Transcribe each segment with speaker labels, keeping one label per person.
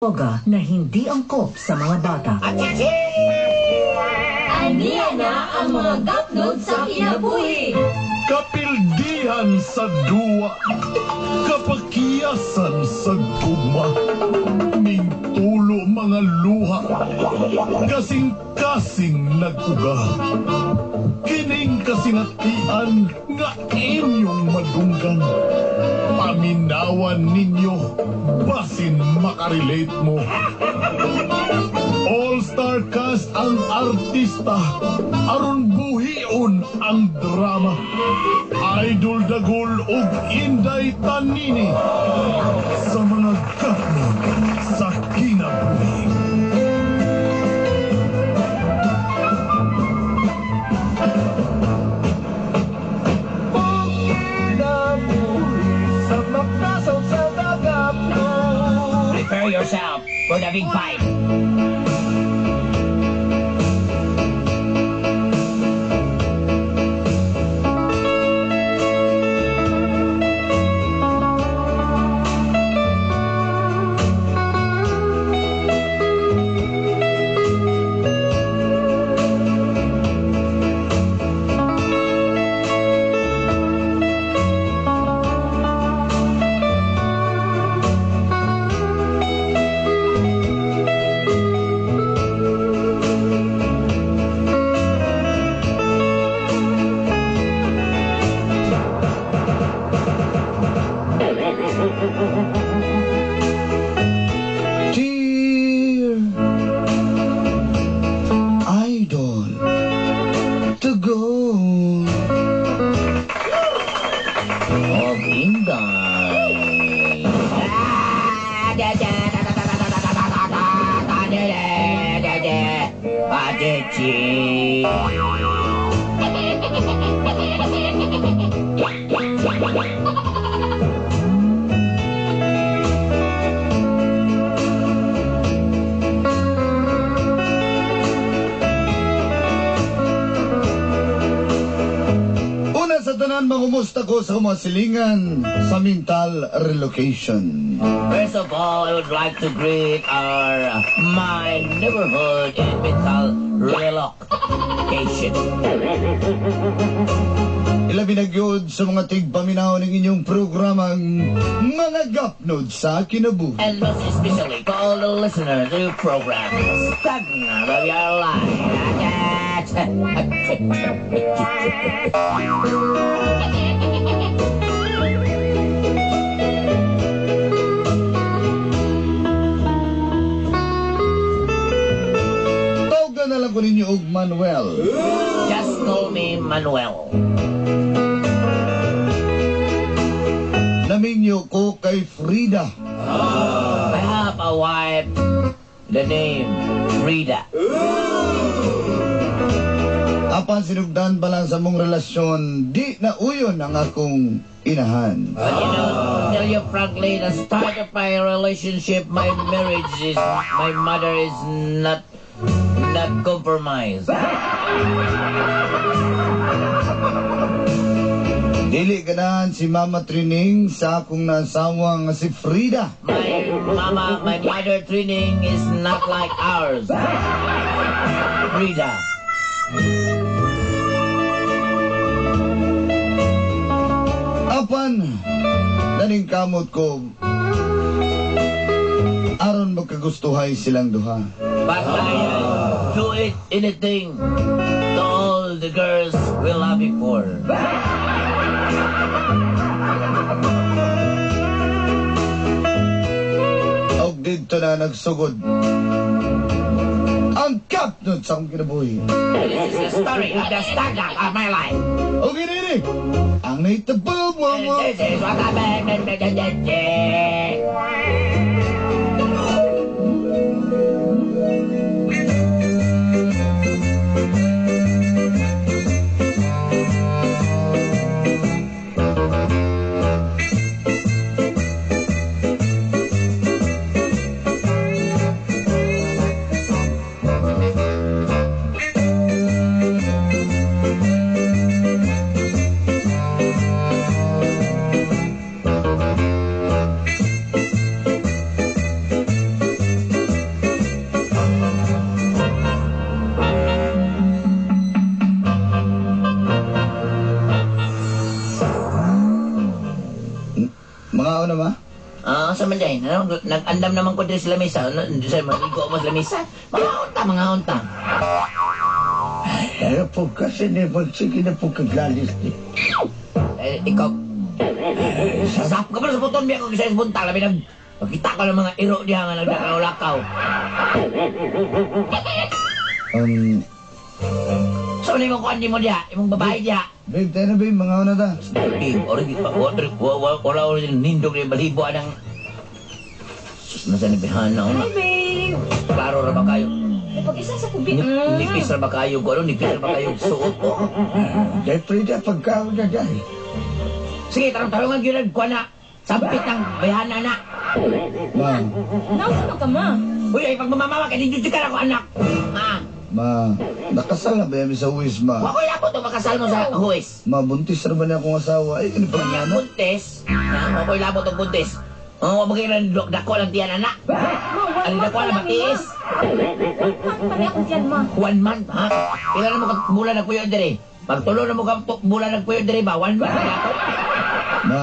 Speaker 1: Droga na hindi angkop sa mga bata.
Speaker 2: Aniya na ang mga gapnod sa kinabuhi.
Speaker 3: Kapildihan sa duwa, kapakiyasan sa gugma, ningtulo mga luha, kasing-kasing nag-uga. Kining kasinatian nga inyong madunggan. Paminawan ninyo, basin makarelate mo. All-star cast ang artista, aron buhion ang drama. Idol Dagul ug Inday Tanini sa mga gapnod sa kinabuhi.
Speaker 4: Prepare yourself for the big fight.
Speaker 5: Dear Idol to go.
Speaker 4: Og Inday. Adechi.
Speaker 5: Una sa tanan, mangumusta ko sa mga silingan sa mental relocation.
Speaker 4: First of all, I would like to greet our my neighborhood in mental relocation.
Speaker 5: Ilabi na gyud sa mga tigpaminaw ng inyong programang Mga Gapnod sa Kinabuhi.
Speaker 4: And most especially to all the listeners of your program, Stagna of your life.
Speaker 5: Tawgan na lang ko ninyo og Manuel.
Speaker 4: Just call me Manuel.
Speaker 5: Naminyo ko kay Frida.
Speaker 4: I have a wife, the name Frida.
Speaker 5: Apan sinugdan pa lang sa mong relasyon, di na uyon ang akong inahan.
Speaker 4: But tell you frankly, the start of my relationship, my marriage is, my mother is not compromised.
Speaker 5: Dili ganahan si Mama Trining sa akong nasawa nga si Frida.
Speaker 4: My mama, my mother training is not like ours. Frida.
Speaker 5: Apan, naningkamot ko aron magkagustuhay silang duha.
Speaker 4: But I do it anything to all the girls we love before.
Speaker 5: Og didto na nagsugod ang kapnod sa akong kinabuhi.
Speaker 4: This is the story of the stagna of my life.
Speaker 5: Og inini, ang naitabo mo mo.
Speaker 4: This is what happened. dyan. Ano, nag-andam naman ko diri sa lamesa. Ano, sa maligo mo sa lamesa. Mga unta, mga unta.
Speaker 6: Ano po kasi ni sige na po kaglalis ni.
Speaker 4: Eh, ikaw. Sasap ka pa sa buton, biya ko sa buntag. Labi nag... Makita ko ng mga iro diha nga nagdakaw-lakaw. So, ano yung kuan mo diha? Imong babae diha?
Speaker 5: Babe, tayo na babe, mga una ta.
Speaker 4: Babe, ori, wala, wala, nindog ni balibo anang... Sus, nasa ni Bihana,
Speaker 2: Hi,
Speaker 4: una.
Speaker 2: babe.
Speaker 4: Klaro ra ba kayo?
Speaker 2: May pag-isa sa kubi.
Speaker 4: Nipis ra ba kayo? Ano, nipis ra ba kayo? Suot ko.
Speaker 6: Dahil pwede pagkaon na dahil.
Speaker 4: Sige, tarong-tarong ang yun, kuha na. Sampit ang bayhana na.
Speaker 5: Ma,
Speaker 2: Nausa man ka, ma.
Speaker 4: Uy, ay pagmamamawa, kaya di ka na ako, anak. Ha?
Speaker 5: ma, nakasal na ba yan sa huwis, ma?
Speaker 4: Wa ko labot o makasal mo sa huwis.
Speaker 5: Ma, buntis na ba niya akong asawa? Ay, ano pa
Speaker 4: Kanya
Speaker 5: niya, no?
Speaker 4: buntis. Ha? Wa ko labot og buntis. Oh, maging dako lang tiyan, anak.
Speaker 2: Ma, one
Speaker 4: Ang
Speaker 2: month
Speaker 4: dako
Speaker 2: pa
Speaker 4: lang
Speaker 2: lang, ni, ma.
Speaker 4: matiis.
Speaker 2: 1 month pa ni akong tiyan, ma.
Speaker 4: 1 month, ha? Pila na mo ka bulan nagpuyo diri? Magtulo na mo ka bulan nagpuyo diri ba? 1 month na to?
Speaker 5: Ma,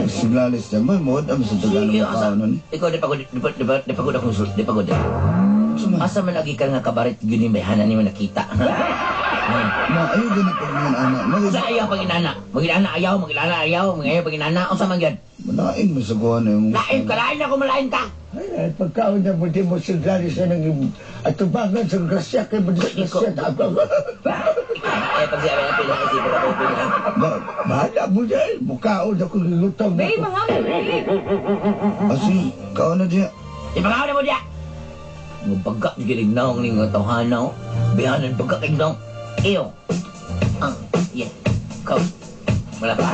Speaker 5: siglalis niya, ma, muod ang sa taga
Speaker 4: Sige,
Speaker 5: ng
Speaker 4: asa?
Speaker 5: mukha nun.
Speaker 4: Ikaw di pagod, di pa di pagod akong di pagod.
Speaker 5: So, ma,
Speaker 4: Asa man lagi ka nga kabarit gyud ni bayhana nimo nakita. Ha?
Speaker 5: ma, ayaw ganit pag mga anak. Ma,
Speaker 4: Unsa ayaw pag inana? Mag-inana ayaw, mag-inana ayaw, mag-ayaw pag inana, unsa man gyud?
Speaker 5: malain mo sa kuha na yung...
Speaker 4: Lain ka, lain ako, malain ka.
Speaker 6: Ay, ay, pagkaon na mo di mo siglalis na ng atubangan sa grasya kay mo disgrasya.
Speaker 4: Ay, pag siya na pila kasi pag ako pila.
Speaker 5: Ba,
Speaker 6: Bahala mo dahil, mukhaon ako gilutang na
Speaker 2: Babe,
Speaker 6: ako.
Speaker 2: mga babe.
Speaker 5: asi, kaon na diya.
Speaker 4: Ipagaw na mo diya. Nga baga gilig naong ni nga tawhana oh. Bihanan baga kay naong. Iyo. Ah, yeah. Kau. Wala pa.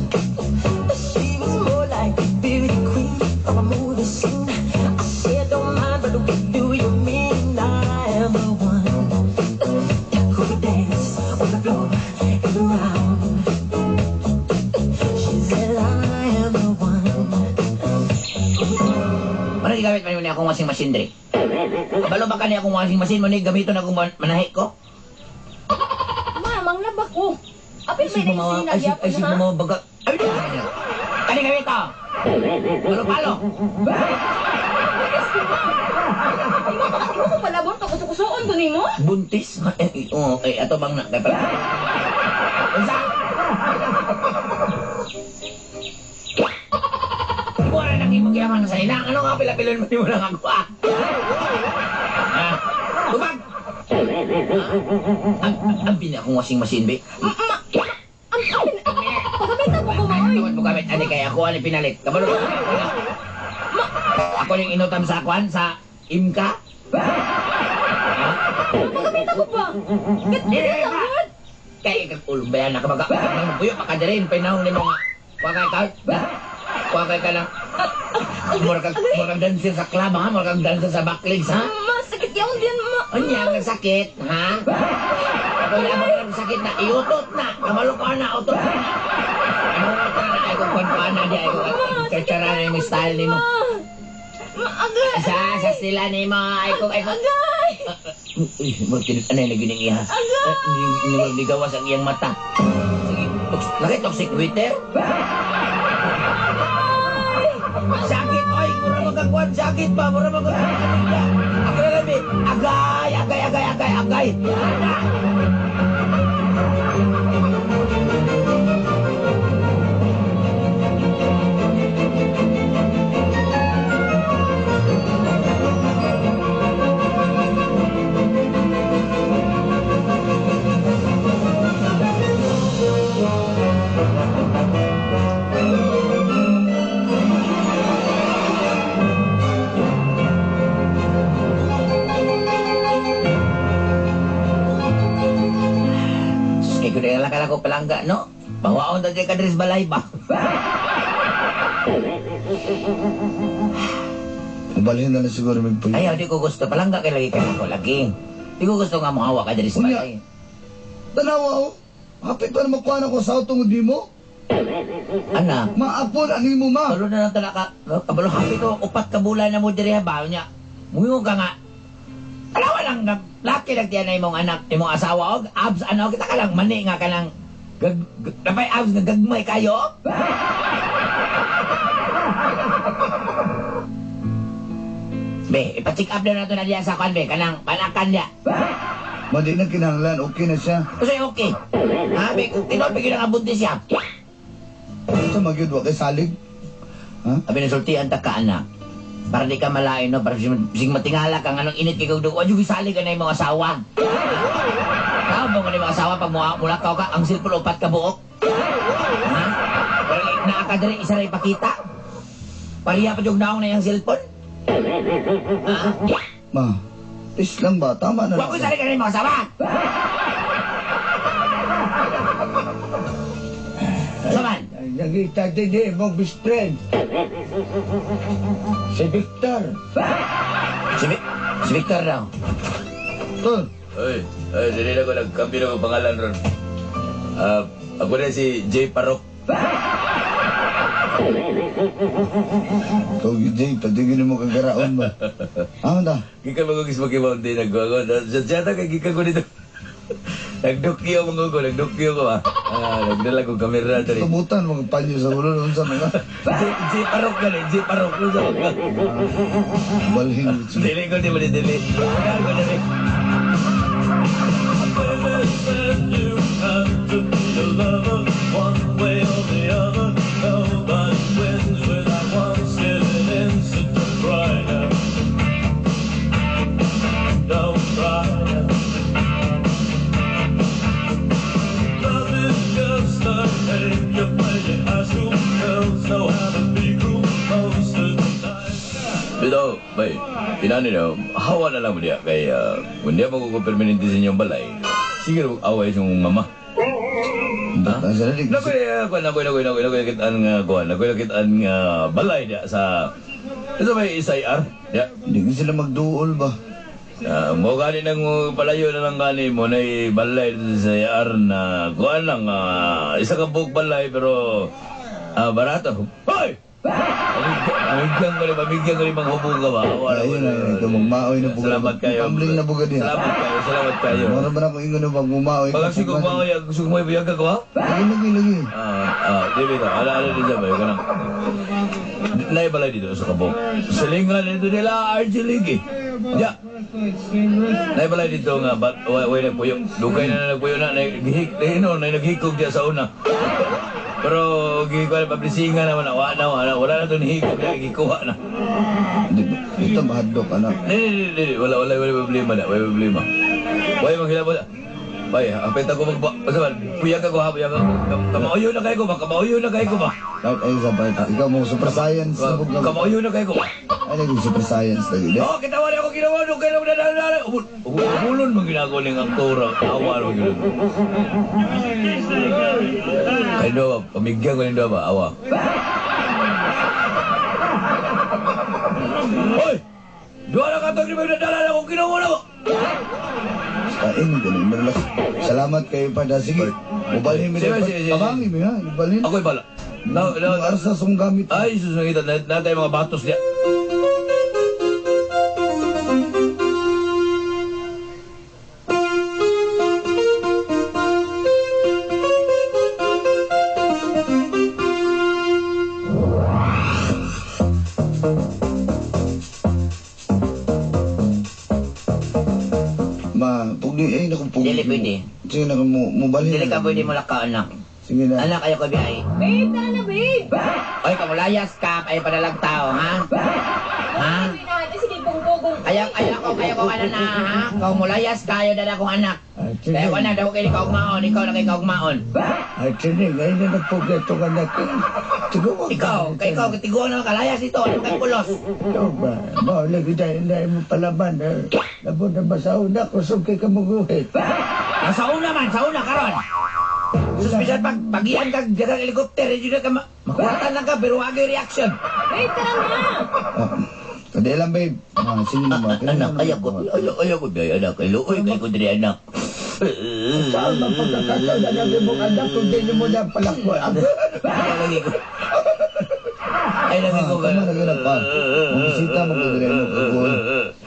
Speaker 7: She was more like the beauty queen of a movie scene. I said, don't mind, but what do you mean? I am the one who would dance on the floor in the round. She said, I am the one.
Speaker 4: Ano gigamit man ni akong washing machine dre? Kabalo ba ka ni akong washing machine mo ni gamiton akong manahi ko?
Speaker 2: Ma, manglaba ko. Apil
Speaker 4: Ay,
Speaker 2: may na
Speaker 4: ay,
Speaker 2: gyapon
Speaker 4: ay,
Speaker 2: ha.
Speaker 4: mga baga. Ay, kani gamit ah. Palo-palo.
Speaker 2: Imo pa imo ko palabon ka kusukusuon ko nimo.
Speaker 4: Buntis. Eh, oh, eh, ato bang na kay pala. Unsa? Imo na nang imong giyaman sa inang. Ano nga pila-pilon mo nimo lang ako ah? Ah, tubag. Ang ang bina akong washing machine be.
Speaker 2: Ma, ang apil pagamitan mo ko ma oy.
Speaker 4: Tungod mo gamit ani kay ako ani pinalit. Kabalo ba? Ako ning inutam sa kwan sa Imka. Ha?
Speaker 2: Pagamitan ko ba? Gat
Speaker 4: Dili
Speaker 2: gat
Speaker 4: ba? Kay kag ulbayan na ka baga. Puyo pa ka diri panahon nimo nga. Wa kay ka. Wa kay ka lang. Mura kag dancer sa club ha, mura kag dancer sa backlegs ha.
Speaker 2: Ma, sakit yaon din ma.
Speaker 4: Unya ang sakit ha. Ako lamang ang sakit na iutot na. Kabalo ka na utot na. Ano ka na ay kung kwan pa na di ay kung tsara na yung style nimo.
Speaker 2: Ma, agay.
Speaker 4: Sa sila nimo ay kung ay kung
Speaker 2: Agay.
Speaker 4: Uy, mo tinut ano yung nagining iha. Agay! Ligawas ang iyang mata. Sige, laki toxic Twitter. Sakit, oy, mura magkakuan, sakit ba, mura magkakuan. Ako na lang, eh. Agay, agay, agay, agay, agay. Ana! Sus, kay kundi lang ako palangga, no? Bawaon ta ka diri sa balay ba?
Speaker 5: Mabalhin na lang siguro may puyo.
Speaker 4: Ayaw, di ko gusto. Palangga kay lagi kay ako lagi. Di ko gusto nga mohawa ka diri sa
Speaker 5: Unya.
Speaker 4: balay.
Speaker 5: Tanawa oh. Hapit pa na makuha na ko sa tungod nimo.
Speaker 4: Anak,
Speaker 5: Maapon ani mo ma.
Speaker 4: Kabalo na lang talaga. Kabalo happy ko, upat ka bulan na mo diri ha ba niya. Muingon ka nga. Alawa lang nga laki lang tiyan na imong anak, imong asawa og abs ano kita ka lang mani nga ka lang. Gag, gag, napay abs nga gagmay kayo. Be, ipa-check up na nato na diya sa kwan be, kanang panakan niya.
Speaker 5: Ma di na kinahanglan, okay na siya.
Speaker 4: Kasi okay. Ha, be, tinuod pa gyud ang buntis siya.
Speaker 5: Sa magyud wa kay salig. Ha?
Speaker 4: Abi nasultian ta ka anak. Para di ka malain no, para sing matingala ka nganong init kay kag dugo, adyo gisali ka na imong asawa. Tao ba mo na imong asawa pag mulakaw ka ang cellphone upat ka buok? Ha? Pero naa ka diri isa ra ipakita. Pareha pa jud naong na iyang cellphone. Ha?
Speaker 5: Ma, please lang ba? Tama na
Speaker 4: Wa ko sali ka na imong asawa. Saman,
Speaker 6: Ay, nangita din eh, mong best friend. Si Victor.
Speaker 4: Si Victor daw.
Speaker 5: Tol,
Speaker 8: Oy, oy, dili na ko nagkambyo na ko pangalan ron. Ako na si Jay Parok.
Speaker 5: ikaw Jay, patigin mo kang karaon ba? Ano na?
Speaker 8: Gikan mo ko Smoky Mountain nagwago. Sa siyata kay gikan ko dito. Nagdukyo mo ko, nagdukyo ko ah. Nagdala ko kamera diri.
Speaker 5: Tumutan mga panyo sa ulo unsa mga
Speaker 8: Jay Parok ka ni, Jay Parok ko sa.
Speaker 5: Balhin.
Speaker 8: Dili ko di ba dili. Dili ko dili.
Speaker 9: One way or the other, nobody wins without once giving in. So don't cry now. Don't cry now. Love is just a game you play in high school. Girls know how to be cruel most of the time.
Speaker 8: Bitaw, bay, tinani na, hawa na lang mo diya. Kay, kung di mo ko permanente sa inyong balay, sige away sa mong mama. Ha? Nakoy, nakitaan nga, kuwan, nakoy, nakitaan nga balay diya sa, ito may SIR, diya.
Speaker 5: Hindi sila magduol ba?
Speaker 8: Mo gani nang palayo na lang gani mo na balay dito sa SIR na, kuwan lang, isa ka buok balay pero, barato. Hoy! Pamigyan ko ni manghubog ka ba? Wala,
Speaker 5: Ayun na, ikaw magmaoy na buga.
Speaker 8: Salamat kayo.
Speaker 5: Pambling na buga din.
Speaker 8: Salamat kayo, salamat kayo.
Speaker 5: Mura ba na akong ingon na bang gumaoy?
Speaker 8: Pag gusto ko maoy, gusto ko buyag ka ko, ha?
Speaker 5: Lagi, lagi, lagi.
Speaker 8: Di ba, ala, ala din siya ba? Yung kanang, naibalay dito sa kabog. Silingan dito nila, RG League. Ya. Naibalay dito nga, but, way nagpuyo. Dugay na nagpuyo na, naghikog diya sa una. Pero, gikuha na, pablisingan naman na, wala na, wala, wala na ito nihikog na, gikuha na.
Speaker 5: Dito, mahadlok, anak.
Speaker 8: Hindi, wala, wala, wala problema na, wala problema. Wala manghilabot. Bay, apit ako magba... Basta ba, puyag ako ha, puyag ako. Kamauyo na kayo ko ba? Kamauyo na kayo ko ba?
Speaker 5: Ay, sabay. Ikaw mo, super science.
Speaker 8: Kamauyo na kayo ko ba?
Speaker 5: Ay, naging super science lagi.
Speaker 8: Oo, kita wala ako ginawa nung kailan mo na Ubulon mo ginagawa ng aktora. Awa mo ginagawa. Kayo ba, pamigyan ko nito ba? Awa. Hoy! Dua na katong di ba nadala na akong ginawa na ko?
Speaker 5: Kain, ganun. Relax. Salamat kayo pa. Sige, ubalhin mo
Speaker 8: Sige,
Speaker 5: din.
Speaker 8: sige, sige.
Speaker 5: Tabangin mo ha, ibalhin.
Speaker 8: Ako'y bala.
Speaker 5: Na, arsa song gamit.
Speaker 8: Ay, susunod na, natay mga batos niya.
Speaker 5: Ma, pugni, ay, naku, pugni.
Speaker 4: Dili pwede.
Speaker 5: Sige na, mo balhin.
Speaker 4: Dili ka pwede mo lakaw, anak.
Speaker 5: Sige na.
Speaker 4: Anak, ayaw ko biyay.
Speaker 2: Babe, tara na, babe!
Speaker 4: Oy, kamulayas ka, ay panalang tao, ha? Ha?
Speaker 2: Sige, pungpugong.
Speaker 4: Ayaw, ayaw ko, ayaw ko ano na, ha? Kamulayas ka, ayaw na akong anak. Kaya ko na, daw kayo kaugmaon, ikaw na kayo kaugmaon.
Speaker 6: Ay, tinig, ay na nagpugay itong anak. Tiguan
Speaker 4: Ikaw, kay ikaw, tiguan na kalayas dito, ano kang pulos?
Speaker 6: Ikaw ba? Mao lagi dahil na mo palaban. Nabon na ba sa una, kusog kay kamuguhit.
Speaker 4: Sa una man, sa una, karon. Suspisan pag pagian kag dagang helikopter, hindi na ka makuwatan lang ka, pero wag yung reaction.
Speaker 2: Babe, tara na!
Speaker 5: Pwede lang, babe. Ah, sige na ba?
Speaker 4: Anak, ayaw ko, ayaw, ayaw ko, biyahe, anak. Luoy kay ko diri, anak.
Speaker 6: Saan man pagkakataon na namin mong anak kung di mo na palakwan.
Speaker 4: Ay, lagi ko. Ay, lagi ko.
Speaker 5: Tama na ganun pa. Magbisita mo ko diri mo kagol.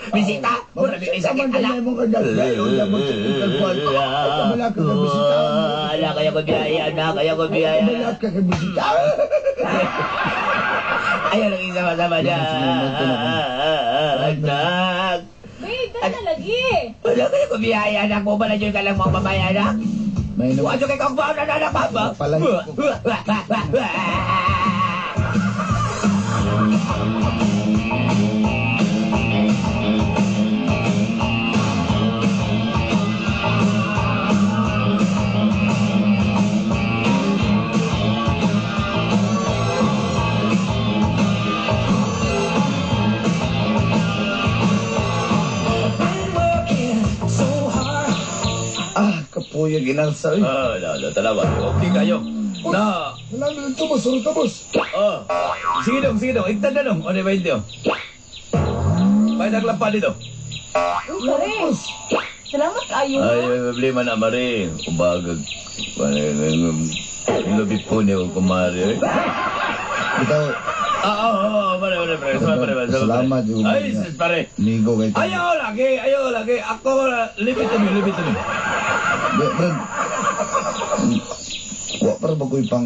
Speaker 4: Bisita! Mura, may sakit,
Speaker 6: man
Speaker 4: anak.
Speaker 6: na mong anak. Ngayon na mo sa kagol. Ay, wala ka ka bisita.
Speaker 4: Anak, ayaw ko biyahe, anak. Ayaw ko biyahe.
Speaker 6: Wala ka ka bisita.
Speaker 4: Ayaw lagi sama-sama niya. Anak.
Speaker 2: Babe, dala lagi.
Speaker 4: Wala kayo ko biyahe, anak. Mo ba na dyan ka lang mga babae, anak?
Speaker 5: May
Speaker 4: Wa dyan kay kong na anak, papa.
Speaker 5: Palay ko. Ah, kapuya ginalsa. Uy.
Speaker 8: Ah, la, la, tanawa. Okay kayo. Na,
Speaker 5: Wala na ito, boss. Sorry ka, boss.
Speaker 8: oh. Sige dong, sige dong. Igtan na dong. O, di ba hindi, oh. May naglapa dito.
Speaker 2: Uy, pare. Salamat kayo.
Speaker 8: Ay, may problema na, Mari. Ubagag. Lubi po niyo kumari. Eh.
Speaker 5: Ikaw,
Speaker 8: Ah, oo, oo, pare, pare, pare. Salamat, pare, pare.
Speaker 5: Salamat, yung-
Speaker 8: Ay, sis, pare.
Speaker 5: migo kay
Speaker 8: Ayaw lagi, ayaw lagi. Ako, leave it to me, leave it to me.
Speaker 5: Di, Brad. Wa para ba ko'y pang...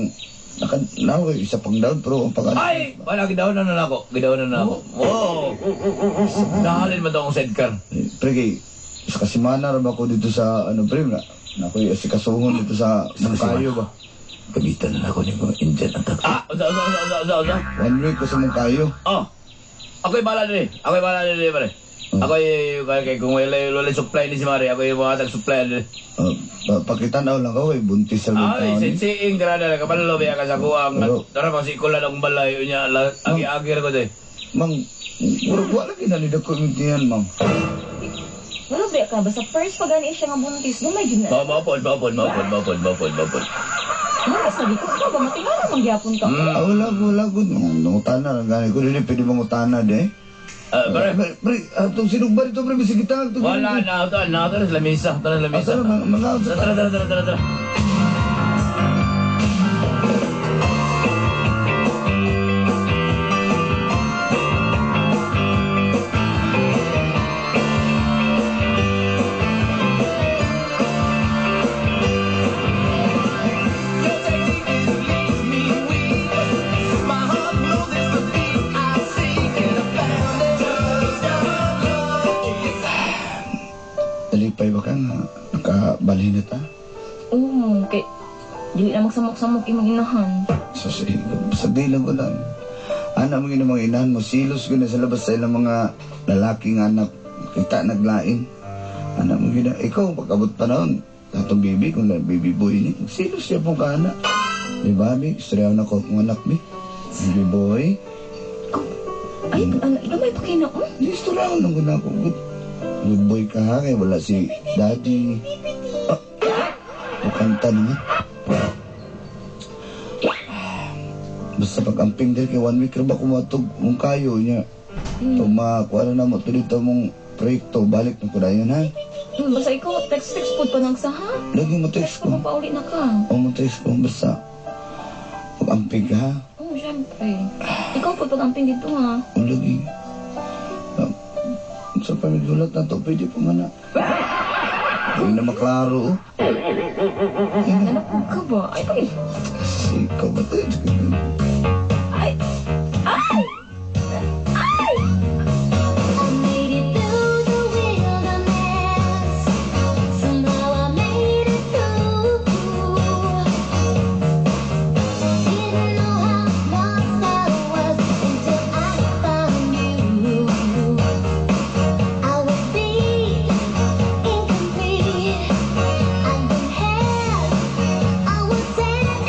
Speaker 5: Naka, na ko isa pang down, pero ang pang...
Speaker 8: Ay, wala, gidaw na na ako. Gidaw na na ako. Wow. Nahalin mo daw ang sidecar.
Speaker 5: Eh, Pre, kay, sa kasimana ra ba ko dito sa, ano, pre, na, na ako'y asikasuhon dito sa Mungkayo ba?
Speaker 8: Gamitan na ako ni mga Indian ang tag. Ah, usa, usa, usa, usa, usa, usa.
Speaker 5: One week ko sa Mungkayo.
Speaker 8: Oh. Ako'y bala din eh. Ako'y bala din eh, pare. Ako'y, kay, kung wala supply ni si Mari, ako'y mga tag-supply din.
Speaker 5: Pakitanaw lang ako, eh, buntis sa
Speaker 8: Ay,
Speaker 5: taon. eh.
Speaker 8: sensiing ka na, kabalo biya ka sa kuwang.
Speaker 5: Pero-
Speaker 8: Tara, masikula ng balay niya, agi-agi ko din.
Speaker 5: Mang, murag wala ginanida ko yung tiyan, mang.
Speaker 2: Wala ba ka? Basta first pa gani siya nga buntis. Gamay gid na.
Speaker 8: Mapod, mapod, mapod, mapod, mapod, mapod.
Speaker 2: Maras lagi ko ka ba matingala man gyapon ka.
Speaker 5: Ah, wala ko, wala ko. Nangutana lang gani ko, dili pwede mangutana, de.
Speaker 8: Ah, pare.
Speaker 5: Pre, pre, atong sinugba dito, pre, bisig kita.
Speaker 8: Wala na, ito, na, ito, sa lamisa, ito na lamisa.
Speaker 5: Asa na, mga
Speaker 8: Tara, tara, tara, tara, tara.
Speaker 5: Dalipay ba ka nga? Nakabalhin na ta?
Speaker 2: Oo, kay dili na magsamok-samok imong inahan.
Speaker 5: So, sa dilang ko lang. Ana mo gina mga inahan mo, silos ko na sa labas sa ilang mga lalaking anak. Kita naglain. Ana mo gina, ikaw, pag-abot pa noon, atong baby, kung lang baby boy ni, silos siya pong kaana. Di ba, bi? Istorya na ko kung anak, bi. Baby boy.
Speaker 2: Ay, ano, gamay pa kay na oh.
Speaker 5: Di, istorya ko lang ko na ako. Good, good boy ka ha, kaya wala si daddy. Ah, kanta naman. Basta pag-amping dahil kay 1 week ra ba kumatog mong kayo niya. Ito makuha na mo ito dito mong proyekto. Balik na ko dayon ha.
Speaker 2: Basta ikaw text-text pud pa nang sa ha.
Speaker 5: Lagi mo text
Speaker 2: Text ko
Speaker 5: ko.
Speaker 2: pauli na ka.
Speaker 5: O mo text ko. Basta pag-amping ka ha.
Speaker 2: Oo, syempre. Ikaw pud pag-amping dito ha.
Speaker 5: O lagi. Sa pamigulat na to, pwede pa man na. Hindi na maklaro. Oh.
Speaker 2: Nanapog ka ba? Ay, ay.
Speaker 5: Kasi ikaw ba ito?
Speaker 2: Ay! Ay! Ay!
Speaker 10: I made it through the wilderness. Somehow I made it through. Didn't know how lost I was until I found you. I would be incomplete. I've been had. I was sad.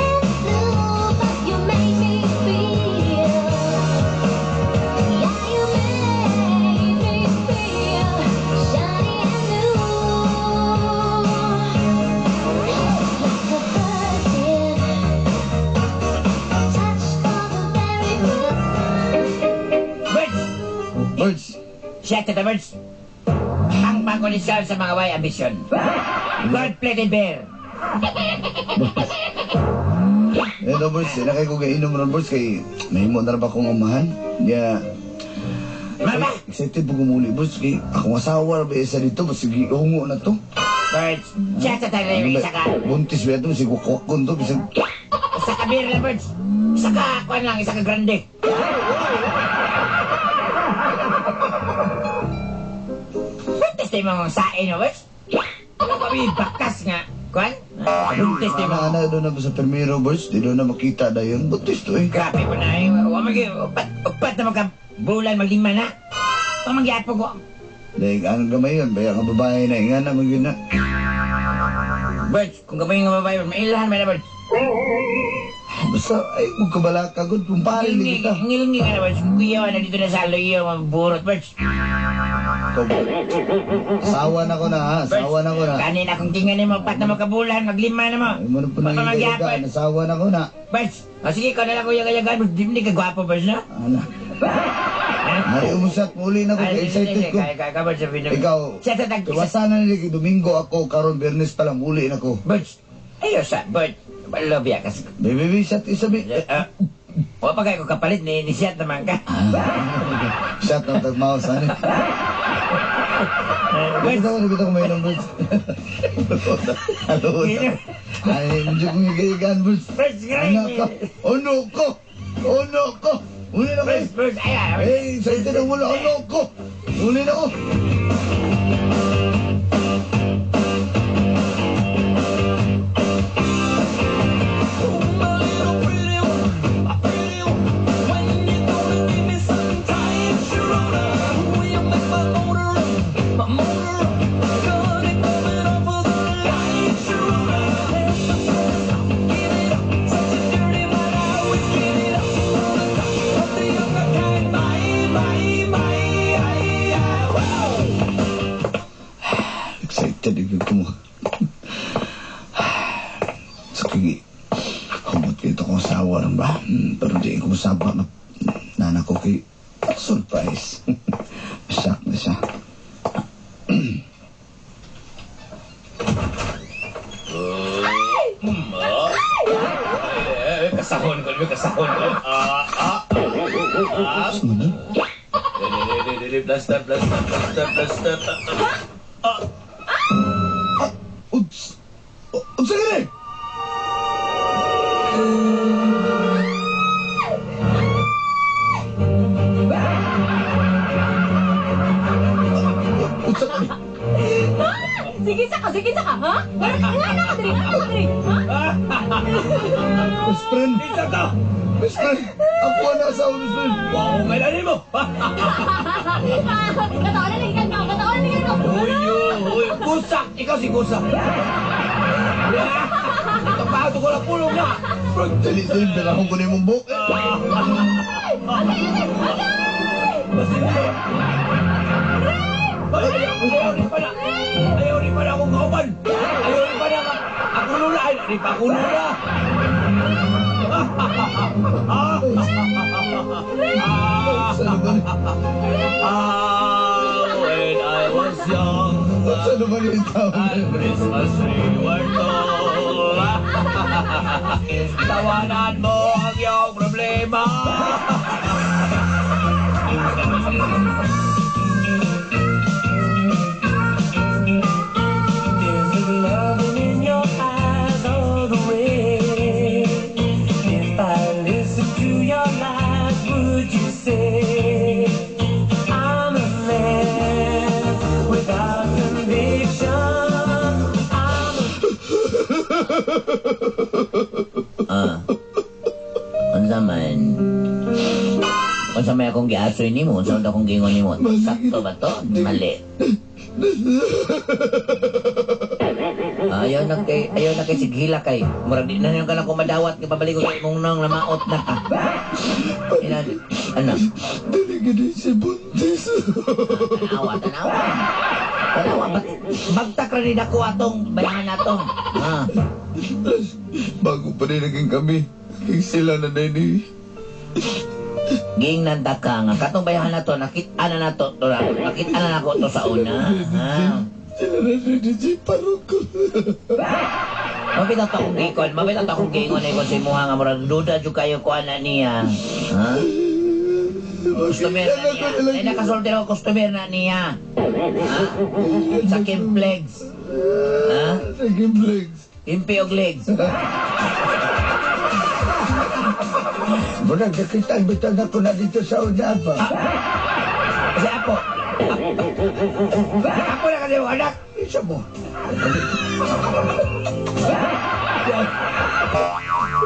Speaker 4: Shut the birds. Ang pangkondisyon sa mga way ambisyon. Gold-plated beer.
Speaker 5: Eh, no, boys, na kay ko gainom ron, boys, kay mahimo na ra ba akong amahan? Ya,
Speaker 4: Mama!
Speaker 5: excited po gumuli, boys, kay akong asawa ra ba isa dito, basig hungo na to.
Speaker 4: Birds. Shut the
Speaker 5: Ano ba,
Speaker 4: isa ka.
Speaker 5: buntis ba ito, basig wakwakon to, bisag
Speaker 4: Isa ka beer lang, birds. Isa ka, kuan lang, isa ka grande. Buntis na yung mga sain, no, birds? Ano kami, bakas nga. Kuan? Buntis na yung mga...
Speaker 5: Ana, doon na ba sa permiro, boys? Di doon na makita na yun. Buntis to eh.
Speaker 4: Grabe po na eh. Wa upat na magka bulan, maglima na. Pamagyapo ko.
Speaker 5: Dahil ang gamay yun, baya ang babae na, nga na, magyun na.
Speaker 4: Birds, kung gamay nga babae, mailahan may na, birds.
Speaker 5: Basta, ay, magkabala ka, good, kumpare,
Speaker 4: Ngilngi,
Speaker 5: kita.
Speaker 4: ngilngi ka na, birds. Kung kuya na dito na sa aloy, maburot, birds.
Speaker 5: Ikaw, Asawa na ko na, ha? Asawa na ko na.
Speaker 4: Kanin akong tingnan mo, upat na magkabulan, maglima na mo.
Speaker 5: Ay mo na po nang
Speaker 4: Pamagyapan.
Speaker 5: igayagaan, asawa na ko na.
Speaker 4: Birds, o sige, ikaw na lang kuya gayagaan, birds. Di ka gwapo, birds, no?
Speaker 5: Ana. Ay, umusat, muli na ko,
Speaker 4: Ay,
Speaker 5: excited ko.
Speaker 4: Kaya, kaya, birds, sabi na.
Speaker 5: Ikaw,
Speaker 4: Siya sa tag...
Speaker 5: iwasan na nila, Domingo ako, karon Biyernes pa lang, muli na ko.
Speaker 4: Birds, ayo sa, birds. Love ya, kasi...
Speaker 5: Baby, baby, shot, isabi.
Speaker 4: Wa pa kayo kapalit ni siyat naman ka.
Speaker 5: Shot ng tagmaos, ano?
Speaker 4: Birds,
Speaker 5: Nakita ko, nakita ko may birds. Ano? Ay, medyo kong igayagaan, birds.
Speaker 4: birds,
Speaker 5: Ano ka? Ano ko? Ano ko? Uli na ko.
Speaker 4: Birds, birds, ay, ay,
Speaker 5: Eh, excited ang mula. Ano ko? Uli na ko. Excited yung ko mo. Sa kigi, humot kayo ito kong asawa lang ba? Pero di ko masaba na nana ko kay surprise. Shock na siya.
Speaker 8: Eh, kasahon ko, kasahon ko. Ah. Dili, dili, plaster, plaster, plaster, plaster.
Speaker 5: Uts! Unsa gani? Unsa gani?
Speaker 2: Sige sa ka, ha? Nga na ka diri, nga na ka diri, ha?
Speaker 5: Best friend!
Speaker 8: Isa ka!
Speaker 5: Best friend! Ako na asawa, best friend!
Speaker 8: Wow, kailan mo?
Speaker 2: Kataon na lagi ka, kataon na lagi ka.
Speaker 8: Uy, uy, gusak! Ikaw si gusak! Ito pa, ito ko na pulong na!
Speaker 5: Dali, dali, birahon ko na yung buhok.
Speaker 2: Okay, okay, okay!
Speaker 8: Basilio! Ay, ayaw rin pa na! Ayaw rin pa na akong kauban! Ayaw rin pa na ako lula! Ay, rin pa ako lula!
Speaker 5: Saan ba?
Speaker 8: Ah, when I was young,
Speaker 5: Saan ba yung tao?
Speaker 8: and Christmas tree were tall. Tawanan mo ang iyong problema.
Speaker 7: There's a loving in your eyes all the way. If I listen to your lies, would you say I'm a man without conviction? I'm a
Speaker 4: Ah. Unsa man? Unsa may akong giasoy nimo? Unsa man akong giingon nimo? Sakto ba to? Mali. Ayaw na kay sighila kay. Murag di na yung ka na kumadawat nga pabalik ko kay imong nang namaot na ka. Ilan ano?
Speaker 5: Dali gani si buntis.
Speaker 4: Tanawa, tanawa. Tanawa, bagtak ra ni dako atong bayangan nato. Ah.
Speaker 5: Bago pa rin naging kami, naging sila na ni.
Speaker 4: Giingnan ta ka nga katong bayahan na to, nakit-an na nato to, nakit-an na nako to sa una. Ha?
Speaker 5: Sila na ni Jay Parok.
Speaker 4: Mabit ato akong giikon, mabit ato akong giingon na ikon sa imuha nga murag duda jud kayo kuan na niya. Ha? Customer na niya. Ay, nakasulti ako, customer na niya. Ha? Sa Kimplex. Ha?
Speaker 5: Sa Kimplex.
Speaker 4: Kimpi og legs.
Speaker 6: Murag nakitaan bitaw na ko na dito sa una pa.
Speaker 4: Kasi apo. Apo na kasi mo anak.
Speaker 6: Isa mo.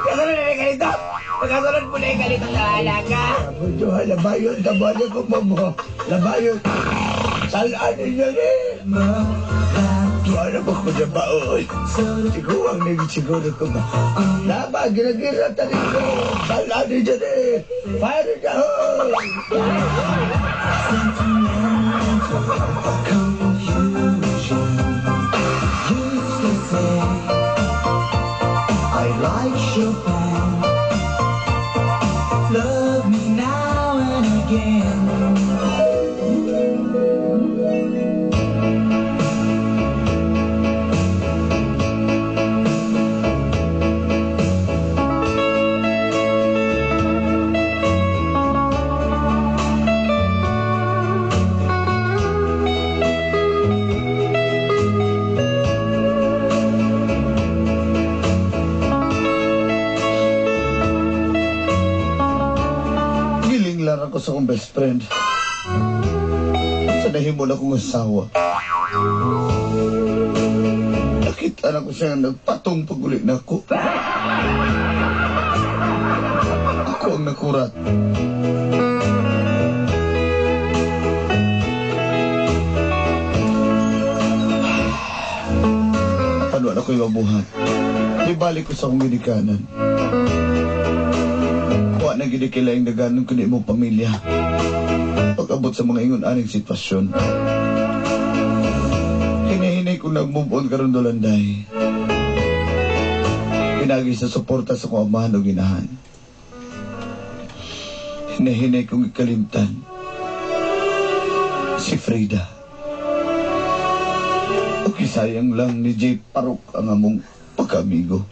Speaker 4: Pagkasunod na rin kalito. Pagkasunod po na yung kalito sa alaga.
Speaker 6: Apo Johan, labayon. Tabuan ko mo mo. Labayon. Salaan ninyo ni. Wala ba ko na ba, oy? Siguro ang siguro ko ba? Laba, gira-gira tanin ko. Salaan ninyo ni. Fire in the hole!
Speaker 7: Confusion. Used to say I like Chopin. Love me now and again.
Speaker 5: Giling lang ako sa akong best friend. Sa nahimo na akong asawa. Nakita na ko siya nagpatong paguli na ako. Ako ang nakurat. Paano na ako'y mabuhat? Ibalik ko sa akong ginikanan. Wa na gid kailangan naganon kundi imong pamilya. Pag-abot sa mga ingon aning sitwasyon. Hinahinay ko nag-move on karon Dolanday. Pinagi sa suporta sa kong amahan o ginahan. Hinahinay kong ikalimtan si Frida. Okay, sayang lang ni Jay Parok ang among pagkaamigo.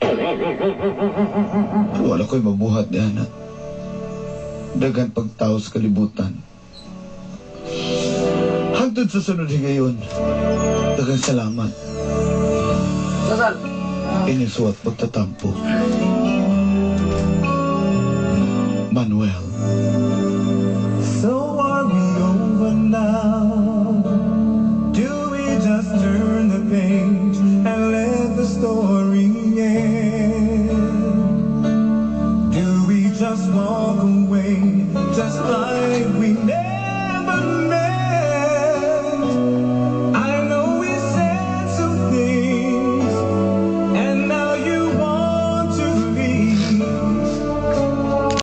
Speaker 5: Pero wala ko'y mabuhat ni anak. Daghan pagtao sa kalibutan. Hangtod sa sunod higayon, daghang salamat.
Speaker 4: Sasal.
Speaker 5: Inyong suwat pagtatampo. Manuel.
Speaker 9: So are we over now? Do we just turn the page and let the story end? Do we just walk away, just like